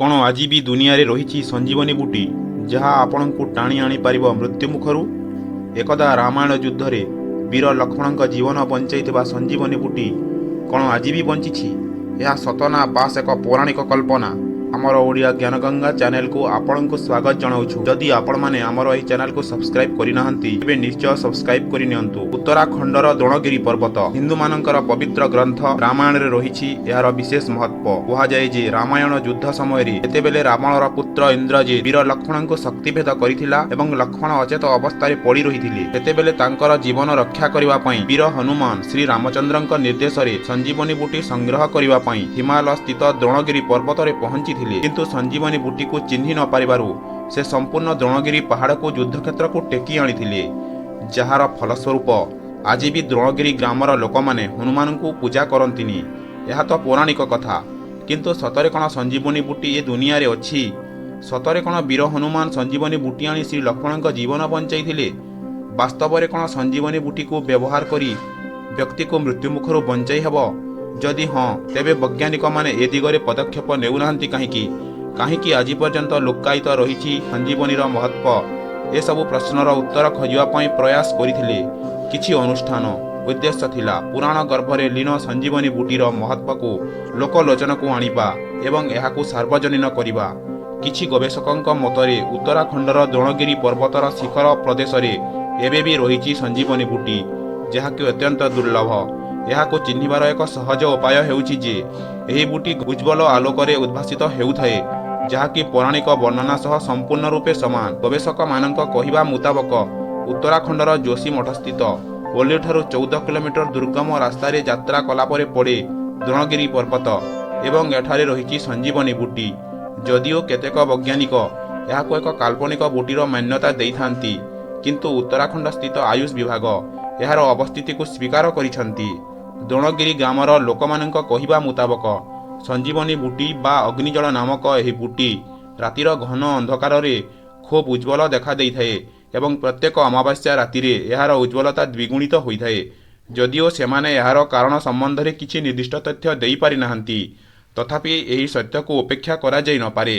କ'ଣ ଆଜି ବି ଦୁନିଆରେ ରହିଛି ସଞ୍ଜୀବନୀ ବୁଟି, ଯାହା ଆପଣଙ୍କୁ ଟାଣି ଆଣିପାରିବ ମୃତ୍ୟୁମୁଖରୁ? ଏକଦା ରାମାୟଣ ଯୁଦ୍ଧରେ ବୀର ଲକ୍ଷ୍ମଣଙ୍କ ଜୀବନ ବଞ୍ଚାଇଥିବା ସଞ୍ଜୀବନୀ ବୁଟି କ'ଣ ଆଜି ବି ବଞ୍ଚିଛି? ଏହା ସତ ନା ବାସ୍ ଏକ ପୌରାଣିକ କଳ୍ପନା? ଆମର ଓଡ଼ିଆ ଜ୍ଞାନଗଙ୍ଗା ଚ୍ୟାନେଲକୁ ଆପଣଙ୍କୁ ସ୍ୱାଗତ ଜଣାଉଛୁ। ଯଦି ଆପଣମାନେ ଆମର ଏହି ଚ୍ୟାନେଲକୁ ସବସ୍କ୍ରାଇବ୍ କରିନାହାନ୍ତି, ତେବେ ନିଶ୍ଚୟ ସବସ୍କ୍ରାଇବ୍ କରିନିଅନ୍ତୁ। ଉତ୍ତରାଖଣ୍ଡର ଦ୍ରୋଣଗିରି ପର୍ବତ। ହିନ୍ଦୁମାନଙ୍କର ପବିତ୍ର ଗ୍ରନ୍ଥ ରାମାୟଣରେ ରହିଛି ଏହାର ବିଶେଷ ମହତ୍ଵ। କୁହାଯାଏ ଯେ ରାମାୟଣ ଯୁଦ୍ଧ ସମୟରେ ଯେତେବେଳେ ରାବଣର ପୁତ୍ର ଇନ୍ଦ୍ରଜିତ ବୀର ଲକ୍ଷ୍ମଣଙ୍କୁ ଶକ୍ତିଭେଦ କରିଥିଲା ଏବଂ ଲକ୍ଷ୍ମଣ ଅଚେତ ଅବସ୍ଥାରେ ପଡ଼ି ରହିଥିଲେ, ସେତେବେଳେ ତାଙ୍କର ଜୀବନ ରକ୍ଷା କରିବା ପାଇଁ ବୀର ହନୁମାନ ଶ୍ରୀ ରାମଚନ୍ଦ୍ରଙ୍କ ନିର୍ଦ୍ଦେଶରେ ସଞ୍ଜୀବନୀ ବୁଟି ସଂଗ୍ରହ କରିବା ପାଇଁ ହିମାଲୟ ସ୍ଥିତ ଦ୍ରୋଣଗିରି ପର୍ବତରେ ପହଞ୍ଚିଥିଲେ। କିନ୍ତୁ ସଞ୍ଜୀବନୀ ବୁଟିକୁ ଚିହ୍ନି ନ ପାରିବାରୁ ସେ ସମ୍ପୂର୍ଣ୍ଣ ଦ୍ରୋଣଗିରି ପାହାଡ଼କୁ ଯୁଦ୍ଧକ୍ଷେତ୍ରକୁ ଟେକି ଆଣିଥିଲେ, ଯାହାର ଫଳସ୍ୱରୂପ ଆଜି ବି ଦ୍ରୋଣଗିରି ଗ୍ରାମର ଲୋକମାନେ ହନୁମାନଙ୍କୁ ପୂଜା କରନ୍ତିନି। ଏହା ତ ପୌରାଣିକ କଥା, କିନ୍ତୁ ସତରେ କ'ଣ ସଞ୍ଜୀବନୀ ବୁଟି ଏ ଦୁନିଆରେ ଅଛି? ସତରେ କ'ଣ ବୀର ହନୁମାନ ସଞ୍ଜୀବନୀ ବୁଟି ଆଣି ଶ୍ରୀ ଲକ୍ଷ୍ମଣଙ୍କ ଜୀବନ ବଞ୍ଚାଇଥିଲେ? ବାସ୍ତବରେ କ'ଣ ସଞ୍ଜୀବନୀ ବୁଟିକୁ ବ୍ୟବହାର କରି ବ୍ୟକ୍ତିକୁ ମୃତ୍ୟୁମୁଖରୁ ବଞ୍ଚାଇ ହେବ? ଯଦି ହଁ, ତେବେ ବୈଜ୍ଞାନିକମାନେ ଏ ଦିଗରେ ପଦକ୍ଷେପ ନେଉନାହାନ୍ତି କାହିଁକି? କାହିଁକି ଆଜି ପର୍ଯ୍ୟନ୍ତ ଲୁକ୍କାୟିତ ରହିଛି ସଞ୍ଜୀବନୀର ମହତ୍ଵ? ଏସବୁ ପ୍ରଶ୍ନର ଉତ୍ତର ଖୋଜିବା ପାଇଁ ପ୍ରୟାସ କରିଥିଲେ କିଛି ଅନୁଷ୍ଠାନ। ଉଦ୍ଦେଶ୍ୟ ଥିଲା ପୁରାଣ ଗର୍ଭରେ ଲୀନ ସଞ୍ଜୀବନୀ ବୁଟିର ମହତ୍ଵକୁ ଲୋକଲୋଚନକୁ ଆଣିବା ଏବଂ ଏହାକୁ ସାର୍ବଜନୀନ କରିବା। କିଛି ଗବେଷକଙ୍କ ମତରେ ଉତ୍ତରାଖଣ୍ଡର ଦ୍ରୋଣଗିରି ପର୍ବତର ଶିଖର ପ୍ରଦେଶରେ ଏବେ ବି ରହିଛି ସଞ୍ଜୀବନୀ ବୁଟି, ଯାହାକି ଅତ୍ୟନ୍ତ ଦୁର୍ଲଭ। ଏହାକୁ ଚିହ୍ନିବାର ଏକ ସହଜ ଉପାୟ ହେଉଛି ଯେ ଏହି ବୁଟି ଉଜ୍ଜ୍ୱଳ ଆଲୋକରେ ଉଦ୍ଭାସିତ ହେଉଥାଏ, ଯାହାକି ପୌରାଣିକ ବର୍ଣ୍ଣନା ସହ ସମ୍ପୂର୍ଣ୍ଣ ରୂପେ ସମାନ। ଗବେଷକମାନଙ୍କ କହିବା ମୁତାବକ ଉତ୍ତରାଖଣ୍ଡର ଯୋଶୀ ମଠସ୍ଥିତ ଔଲିଠାରୁ 14 କିଲୋମିଟର ଦୁର୍ଗମ ରାସ୍ତାରେ ଯାତ୍ରା କଲାପରେ ପଡ଼େ ଦ୍ରୋଣଗିରି ପର୍ବତ ଏବଂ ଏଠାରେ ରହିଛି ସଞ୍ଜୀବନୀ ବୁଟି। ଯଦିଓ କେତେକ ବୈଜ୍ଞାନିକ ଏହାକୁ ଏକ କାଳ୍ପନିକ ବୁଟିର ମାନ୍ୟତା ଦେଇଥାନ୍ତି, କିନ୍ତୁ ଉତ୍ତରାଖଣ୍ଡ ସ୍ଥିତ ଆୟୁଷ ବିଭାଗ ଏହାର ଅବସ୍ଥିତିକୁ ସ୍ୱୀକାର କରିଛନ୍ତି। ଦ୍ରୋଣଗିରି ଗ୍ରାମର ଲୋକମାନଙ୍କ କହିବା ମୁତାବକ ସଞ୍ଜୀବନୀ ବୁଟି ବା ଅଗ୍ନିଜଳ ନାମକ ଏହି ବୁଟି ରାତିର ଘନ ଅନ୍ଧକାରରେ ଖୁବ୍ ଉଜ୍ଜ୍ୱଳ ଦେଖାଦେଇଥାଏ ଏବଂ ପ୍ରତ୍ୟେକ ଅମାବାସ୍ୟା ରାତିରେ ଏହାର ଉଜ୍ଜ୍ୱଳତା ଦ୍ୱିଗୁଣିତ ହୋଇଥାଏ। ଯଦିଓ ସେମାନେ ଏହାର କାରଣ ସମ୍ବନ୍ଧରେ କିଛି ନିର୍ଦ୍ଦିଷ୍ଟ ତଥ୍ୟ ଦେଇପାରିନାହାନ୍ତି, ତଥାପି ଏହି ସତ୍ୟକୁ ଉପେକ୍ଷା କରାଯାଇ ନପାରେ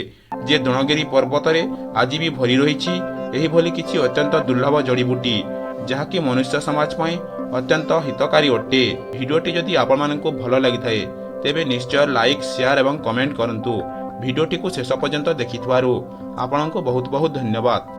ଯେ ଦ୍ରୋଣଗିରି ପର୍ବତରେ ଆଜି ବି ଭରି ରହିଛି ଏହିଭଳି କିଛି ଅତ୍ୟନ୍ତ ଦୁର୍ଲଭ ଜଡ଼ିବୁଟି, ଯାହାକି ମନୁଷ୍ୟ ସମାଜ ପାଇଁ ଅତ୍ୟନ୍ତ ହିତକାରୀ ଅଟେ। ଭିଡ଼ିଓଟି ଯଦି ଆପଣମାନଙ୍କୁ ଭଲ ଲାଗିଥାଏ, ତେବେ ନିଶ୍ଚୟ ଲାଇକ୍, ସେୟାର ଏବଂ କମେଣ୍ଟ କରନ୍ତୁ। ଭିଡ଼ିଓଟିକୁ ଶେଷ ପର୍ଯ୍ୟନ୍ତ ଦେଖିଥିବାରୁ ଆପଣଙ୍କୁ ବହୁତ ବହୁତ ଧନ୍ୟବାଦ।